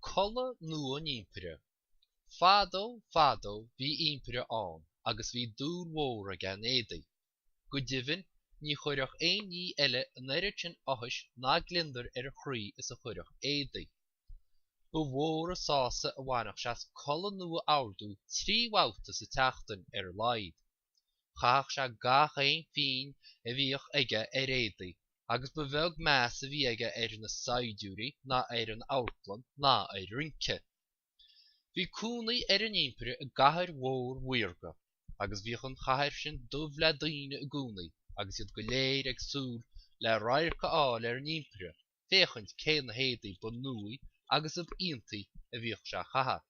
Culaith nua an Impire. Fadó, fadó bhí impire ann agus bhí dúil mhór aige in éadaí. Go deimhin ní chuirfeadh aon ní eile an oiread sin áthais ná gliondair ar a chroí is a chuirfeadh éadaí. Ba mhór an sásamh a bhainfeadh sé as culaith nua a ordú 3 bhabhta sa tseachtain ar a laghad. Chaitheadh sé gach aon phingin a bhíodh aige ar éadaí agus ba bheag meas a bhí aige ar na saighdiúirí ná ar an amharclann ná ar rince. Bhí cónaí ar an impire i gcathair mhór mhaorga agus bhíodh an chathair sin dubh le daoine i gcónaí agus iad go léir ag súil le radharc a fháil ar an impire féachaint cé na héadaí ba nuaí agus ab iontaí a bhíodh sé a chaitheamh.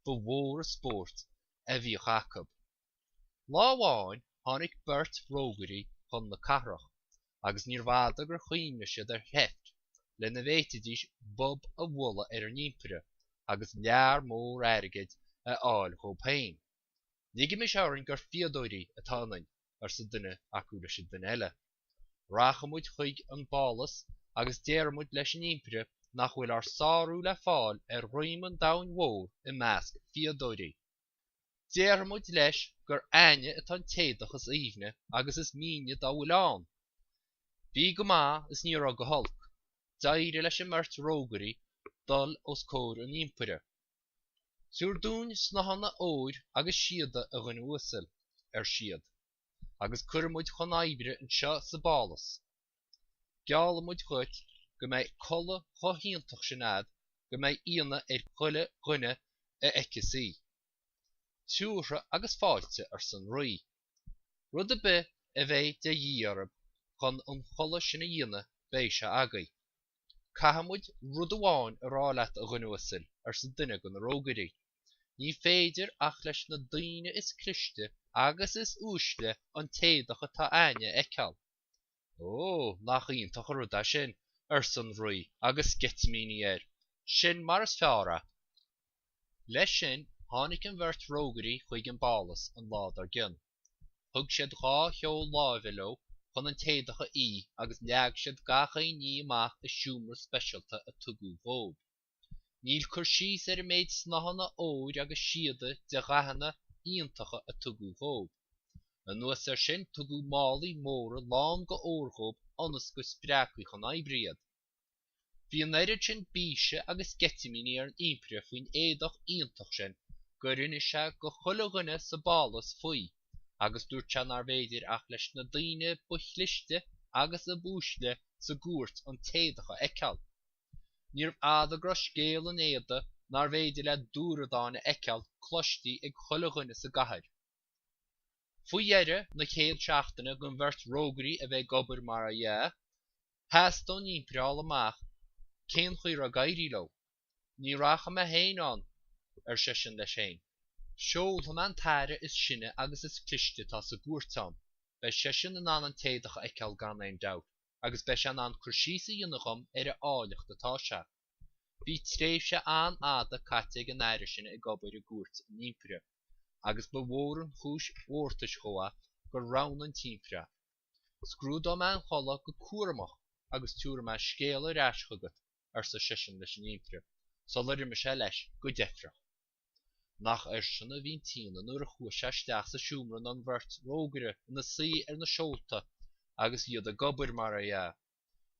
Ba mhór an spórt a bhíodh acu. Lá amháin tháinig beirt rógairí chun na cathrach, agus níorbh fhada gur chuimhnigh siad ar sheift lena bhféadfaidís bob a bhualadh ar an impire agus lear mór airgid a fháil dhóibh féin. Ligimis orainn gur fíodóirí atá ionainn, arsa duine acu leis an duine eile. Rachaidh muid chuig an bpálás agus déarfaidh muid leis an impire nach bhfuil ár sárú le fáil ar dhroim an domhain mhóir i measc fíodóirí. Déarfaidh muid leis gur a'inne atá an t-éadach is aoibhne agus is míne dá bhfuil ann. Bhí go maith is ní raibh go holc. D'éirigh leis an mbeirt rógairí dul os comhair an impire. Tabhair dúinn snáthanna óir agus síoda, a dhuine uasail, ar siad, agus cuirfidh muid chun oibre anseo sa bpálás. Geallaimid dhuit go mbeidh culaith chomh hiontach sin a'd go mbeidh ionadh ar chuile dhuine a fheiceas í. Tiúrtha agus fáilte, arsa an rí. Rud ar bith a bheidh de dhíth oraibh chun an chulaith sin a dhéanamh beidh sé agaibh. Caithfidh muid rud amháin a rá leat, a dhuine uasail, arsa duine de na rógairí. Ní féidir ach leis na daoine is cliste agus is uaisle an t-éadach atá a'inne a fheiceáil. Ó, nach iontach an rud é sin, arsa an Rí agus sceitimíní air. Sin mar is fearr é. Leis sin, tháinig an bheirt rógairí chuig an bpálás an lá dár gcionn. Thug siad 2 sheol láimhe leo chun an t-éadach a fhí agus leag siad gach aon ní amach i seomra speisialta a tugadh dhóibh. Níl cur síos ar an méid snáthanna óir agus síoda de dhathanna iontacha a tugadh dhóibh. Anuas air sin tugadh málaí móra lán go ór dhóibh ionas go spreagfaí chun oibre iad. Bhí an oiread sin bíse agus sceitimíní ar an impire faoin éadach iontach sin gur inis sé go chuile dhuine sa bpálás faoi agus dúirt sé nárbh fhéidir ach leis na daoine ba chliste agus ab uaisle sa gcúirt an t-éadach a fheiceáil. Níorbh fhada go raibh scéal an éadaigh nárbh fhéidir le dúradáin a fheiceáil cloistí ag chuile dhuine sa gcathair. Faoi dheireadh na chéad seachtaine don bheirt rógairí a bheith ag obair mar dhea, theastaigh ón impire a fháil amach cén chaoi a raibh ag éirí leo. Ní rachaidh mé féin ann, ar seisean leis féin. Seolfaidh mé an t-aire is sine agus is cliste atá sa gcúirt ann. Beidh seisean in ann an t-éadach a fheiceáil gan aon dabht. agus beidh sé in ann cur síos a dhéanamh dhom ar a áilleacht atá sé. Bhí tréimhse an-fhada caite ag an aire sin ag obair i gcúirt an impire, agus ba mhór an chúis mhórtais dhó é gur roghnaigh an t-impire é. Scrúdóidh mé an chulaith go cúramach agus tiúrfaidh mé scéala ar ais chugat, arsa seisean leis an impire, sular imigh sé leis go deifreach. Nach airsean a bhí an t-ionadh nuair a chuaigh sé isteach sa seomra ina raibh an bheirt rógaire ina suí ar na seolta agus iad ag obair, mar dhea,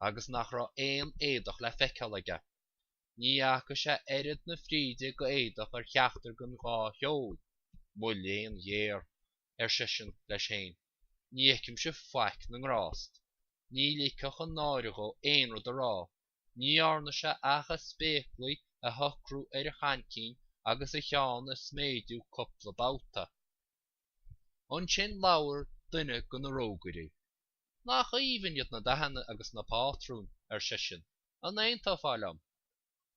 agus nach raibh aon éadach le feiceáil aige. Ní fhaca sé oiread na fríde go éadach ar cheachtar den dhá sheol. Mo léan ghéar, ar seisean leis féin, ní fheicimse faic na ngrást. Ní ligfeadh an náire dhó aon rud a rá. Ní dhearna sé ach a spéaclaí a shocrú ar a chaincín agus a cheann a sméideadh cupla babhta. Ansin labhair duine de na rógairí. Nach aoibhinn iad na dathanna agus na pátrúin, ar seisean. An aontófá liom?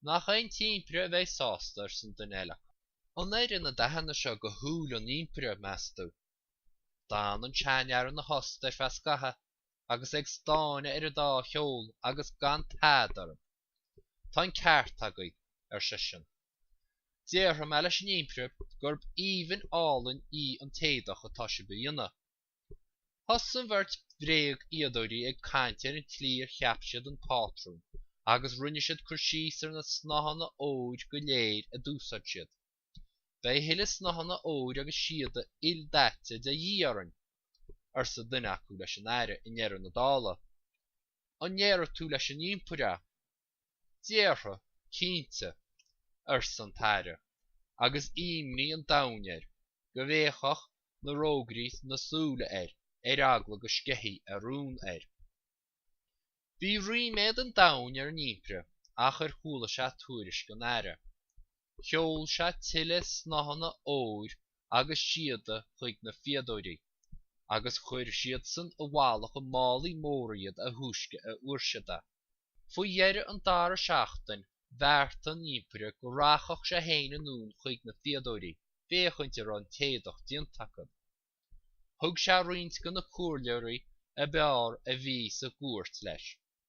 Nach é an t-impire a bheidh sásta, arsa an duine eile acu. An oireann na dathanna seo go shúile an impire, meas tú? D'fhan an seanfhear ina thost ar feadh scaithimh agus é ag stáineadh ar an dá sheol agus gan tada orthu. Tá an ceart agaibh, ar seisean. Déarfaidh mé leis an impire gurb aoibhinn álainn í an t-éadach atá sibh a dhéanamh. Thosaigh an bheirt bhréag-fhíodóirí ag caint ar an tslí ar cheap siad an pátrún. Agus rinne siad cur síos ar na snáthanna óir go léir a d'úsáid siad. Beidh a thuilleadh snáthanna óir agus síoda ildaite de dhíth orainn, arsa duine acu leis an Aire i ndeireadh na dála. An ndéarfaidh tú leis an Impire é? Déarfaidh, cinnte, arsa an tAire, agus imní an domhain air go bhféachfadh na rógairí na súile air ar eagla go sceithfí a rún air. Bhí ríméad an domhain ar an Impire ach ar chuala sé tuairisc an Aire. Sheol sé tuilleadh snáthanna óir agus síoda chuig na fíodóirí, agus chuir siadsan i bhfalach i málaí móra iad a thúisce a fuair siad é. Faoi dheireadh an dara seachtain bheartaigh an Impire go rachadh sé féin anonn chuig na fíodóirí féachaint an raibh an t-éadach déanta acu. Thug sé roinnt de na comhairleoirí ab fhearr a bhí sa gcúirt leis,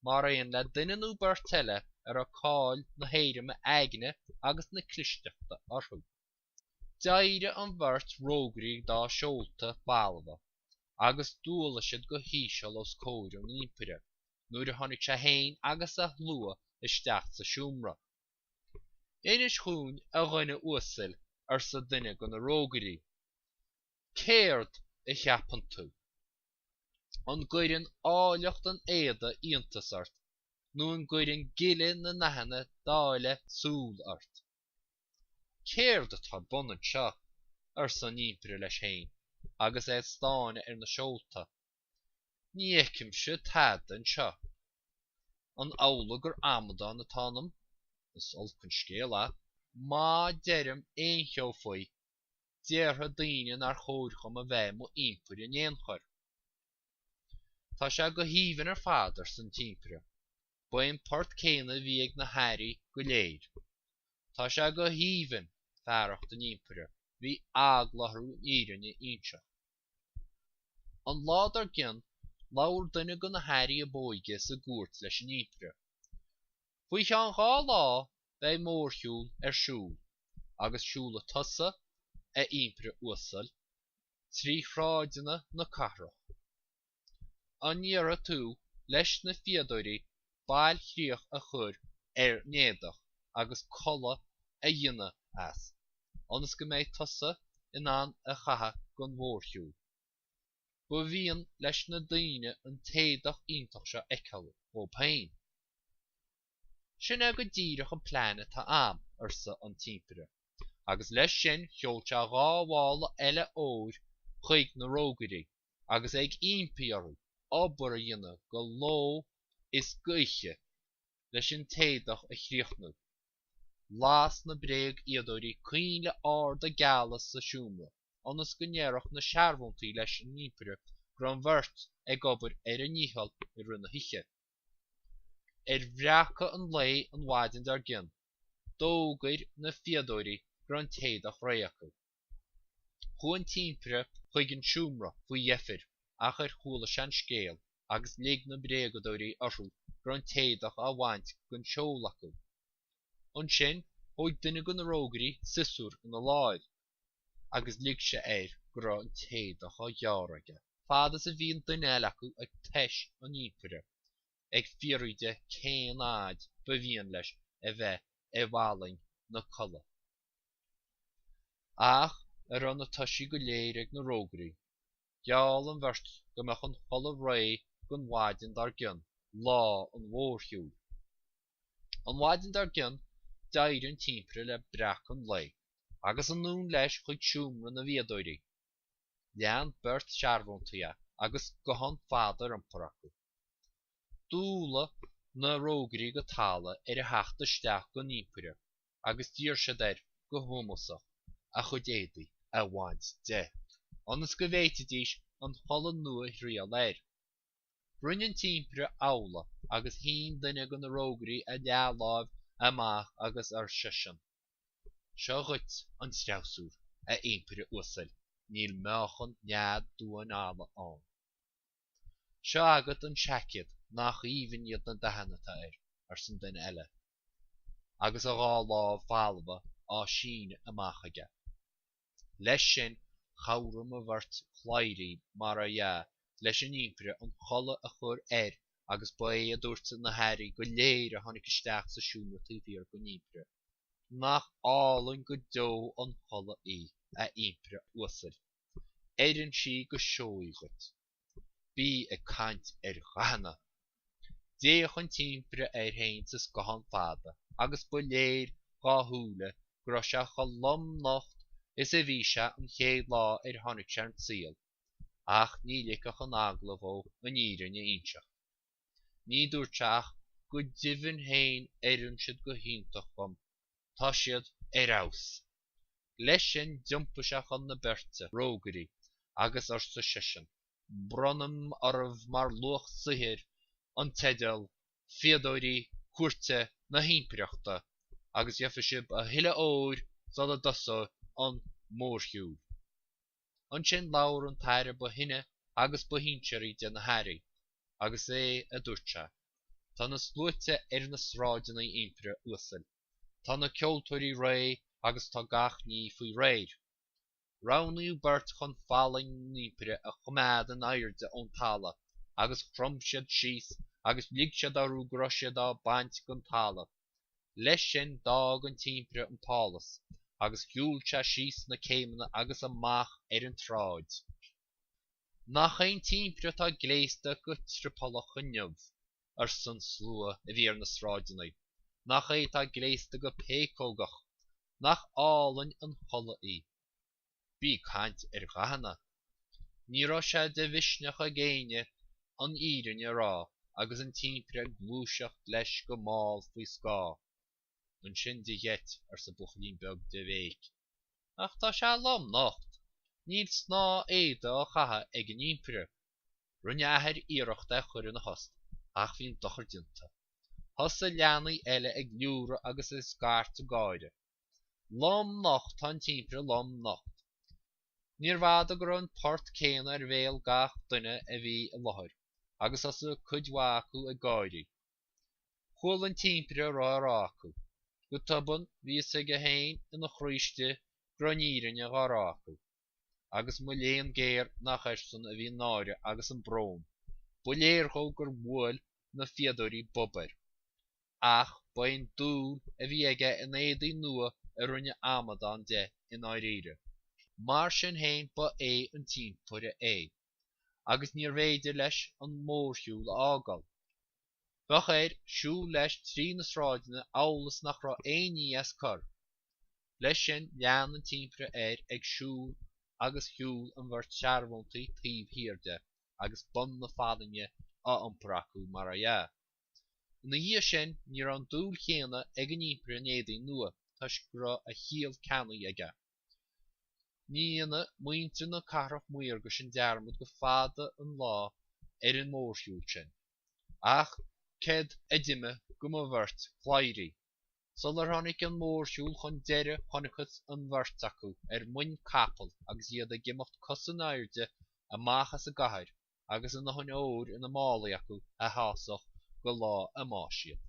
mar aon le duine nó beirt eile a raibh cáil na héirime aigne agus na clisteachta orthu. D'éirigh an bheirt rógairí dá seolta balbha agus d'umhlaigh siad go híseal os comhair an Impire nuair a tháinig sé féin agus a shlua isteach sa seomra. Inis dhúinn, a dhuine uasail, arsa duine de na rógairí. Céard a cheapann tú? An gcuireann áilleacht an éadaigh iontas ort nó an gcuireann gile na ndathanna dáileadh súl ort? Céard atá ar bun anseo? arsa an Impire leis féin agus é ag stánadh ar na seolta. Ní fheicimse tada anseo. An amhlaidh gur amadán atá ionam? Is olc an scéal é. Má deirim aon cheo faoi, déarfaidh daoine nár chóir dhom a bheith i m'Impire in aon chor. Tá sé go haoibhinn ar fad, arsa an tImpire. Ba é an port céanna a bhí ag na hairí go léir. Tá sé go haoibhinn, fearacht an Impire, bhí eagla orthu an fhírinne a inseacht. An lá dár gcionn, labhair duine de na hairí ab óige sa gcúirt leis an Impire. Faoi cheann 2 lá beidh mórshiúl ar siúl, agus siúlfaidh tusa, a Impire uasail, trí shráideanna na cathrach. An ndéarfaidh tú leis na fíodóirí bailchríoch a chur ar an éadach agus culaith a dhéanamh as, ionas go mbeidh tusa in ann é a chaitheamh don mhórshiúl? Ba mhian leis na daoine an t-éadach iontach seo a fheiceáil dhóibh féin. Sin é go díreach an plean atá a'm, arsa an tImpire, agus leis sin sheol sé 2 mhála eile óir chuig na rógairí agus é ag impí orthu obair a dhéanamh go ló is go'oíche leis an t-éadach a chríochnú. Las na bréagfhíodóirí coinnle arda geala sa seomra. ionas go ndéarfadh na searbhóntaí leis an Impire go raibh an bheirt ag obair ar a ndícheall i rith na hoíche. Ar bhreacadh an lae an mhaidin dár gcionn, d'fhógair na fíodóirí go raibh an t-éadach réidh acu. Chuaigh an tImpire chuig an seomra faoi dheifir ach ar chuala sé an scéal agus lig na bréagadóirí orthu go raibh an t-éadach á bhaint den seol acu. Ansin thóig duine de na rógairí siosúr ina láimh. agus lig sé air go raibh an t-éadach á ghearradh aige, fad is a bhí an duine eile acu ag tois an Impire, ag fiafraí de cén fhaid ba mhian leis a bheith i bhfallaing na culaithe. Ach a raibh na toisí go léir ag na rógairí, gheall an bheirt go mbeadh an chulaith réidh don mhaidin dár gcionn, lá an mhórshiúil. An mhaidin dár gcionn, d'éirigh an tImpire le breacadh an lae, agus anonn leis chuig seomra na bhfíodóirí. Lean beirt searbhóntaí é, agus guthán fada ar iompar acu. D'umhlaigh na rógairí go talamh ar a theacht isteach don Impire, agus d'iarr siad air go hómósach a chuid éadaigh a bhaint de, ionas go bhféadfaidís an chulaith nua a thriail air. Rinne an tImpire amhlaidh agus shín duine de na rógairí a leathláimh amach agus ar seisean, Seo dhuit an treabhsúr, a Impire uasail, níl meáchan nead duan eala ann. Seo agat an seaicéad, nach aoibhinn iad na dathanna atá air, arsa an duine eile, agus a dhá lámh bhalbha á síneadh amach aige. Leis sin, chabhraigh mo bheirt chladhairí, mar dhea, leis an Impire an chulaith a chur air. Agus ba é a dúirt na hairí go léir a tháinig isteach sa seomra taobh thiar den Impire, Nach álainn go deo an chulaith í, a Impire uasail! Oireann sí go seoigh dhuit. Bí ag caint ar dhathanna! D'fhéach an tImpire air féin sa scáthán fada agus ba léir dhá shúile go raibh sé chomh lom-nocht is a bhí sé an chéad lá ar tháinig sé ar an tsaol, ach ní ligfeadh an eagla dhó an fhírinne a inseacht. Ní dúirt sé ach, Go deimhin féin oireann siad go hiontach dhom. Tá siad ar fheabhas. Leis sin d'iompaigh sé chun na beirte rógairí agus arsa seisean, Bronnaim oraibh mar luach saothair an teideal Fíodóirí Cúirte na hImpireachta agus gheobhaidh sibh a thuilleadh óir sula dtosóidh an mórshiúl. Ansin labhair an t-aire ba shine agus ba shinsearaí de na hairí, agus é a dúirt sé, Tá na sluaite ar na sráideanna, a Impire uasail. Tá na ceoltóirí réidh agus tá gach ní faoi réir. Roghnaíodh beirt chun fallaing an Impire a choimeád in airde ón talamh, agus chrom siad síos agus lig siad orthu go raibh siad á baint den talamh. Leis sin d'fhág an tImpire an pálás agus shiúil sé síos na céimeanna agus amach ar an tsráid. Nach é an tImpire atá gléasta go triopallach inniu! arsa an slua a bhí ar na sráideanna. Nach é atá gléasta go péacógach! Nach álainn an chulaith í! Bí ag caint ar dhathanna! Ní raibh sé de mhisneach ag éinne an fhírinne a rá agus an tImpire ag gluaiseacht leis go mall faoi scáth. Ansin de gheit, arsa buachaillín beag de bhéic. Ach tá sé lom-nocht! Níl snáth éadaigh á chaitheamh ag an Impire! Rinne a athair iarracht é a chur ina thost ach bhí an dochar déanta. Thosaigh leanaí eile ag liúradh agus ag scairteadh gáire. Lom nocht tá an tImpire lom nocht. Níorbh fhada go raibh an port céanna ar bhéal gach duine a bhí i láthair, agus thosaigh cuid mhaith acu ag gáirí. Chuala an tImpire a raibh á rá acu. Go tobann bhí fhios aige féin ina chroí istigh go raibh an fhírinne dhá rá acu. Agus mo léan géar nach airsean a bhí an náire agus an brón. Ba léir dhó gur bhuail na fíodóirí bob air. Ach ba é an dúil a bhí aige in éadaí nua a rinne amadán de i ndáiríre. Mar sin féin ba é an tImpire é, agus níorbh fhéidir leis an mórshiúl a fhágáil. Bheadh air siúl leis trí na sráideanna amhail is nach raibh aon ní as cor. Leis sin lean an tImpire air ag siúl agus shiúil an bheirt searbhóntaí taobh thiar de agus bun na fallainge á iompar acu, mar dhea. Ina dhiaidh sin, ní raibh an dúil chéanna ag an Impire in éadaí nua, toisc go raibh a thriall ceannaithe aige. Ní dhéanfaidh muintir na Cathrach Maorga sin dearmad go fada an lá ar an mórshiúl sin. Ach céard a d'imigh go mo bheirt chladhairí? Sular tháinig an mórshiúl chun deiridh chonacthas an bheirt acu ar muin capall agus iad ag imeacht cosa in airde amach as an gcathair agus a ndóthain óir ina málaí acu a shásódh go lá a mbáis iad.